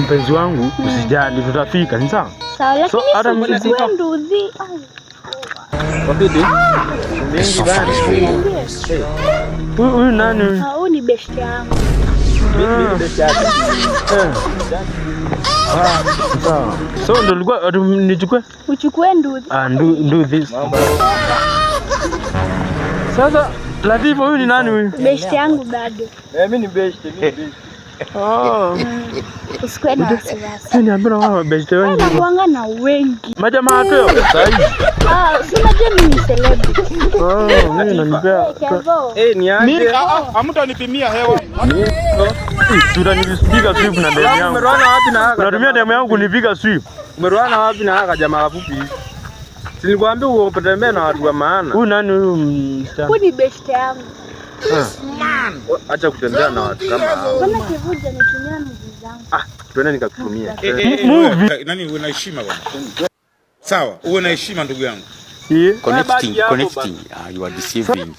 Mpenzi wangu, usijali, tutafika, ni sawa? Sawa, So, lakini hata mimi usichukue nduthi. Wapiti. Mingi bana. Huyu nani huyu? Ah, huyu ni best yangu. Mimi best yake. Ah, sawa. So ndo ulikuwa ati nichukue? Uchukue nduthi. Ah, nduthi. Sasa Latifa, huyu ni nani huyu? Best yangu bado. Eh, mimi ni best, mimi ni best. Oh. Usikuwe na wasiwasi. Niambia na wao best wengi. Nakuanga na wengi. Majamaa tu sahi. Ah, si unajua mimi ni celebrity. Oh, mimi nanipea. Kevo. Eh, ni aje? Hamtanipimia hewa. Tutanipiga sweep na demu yangu. Umeruana wapi na haka? Unatumia demu yangu kunipiga sweep. Umeruana wapi na haka jamaa wafupi hivi? Si nilikwambia uko na watu wa maana. Huyu nani huyu msichana? Huyu ni best yangu. Acha kutembea na watu kama hao. Mbona Kevo hujanitumia movie zangu? Ah, twende nikakutumia. Movie. Nani, uwe na heshima bwana. Sawa, uwe na heshima ndugu yangu. Yeah. Connecting, Baki hapo connecting. Ah, you are deceiving.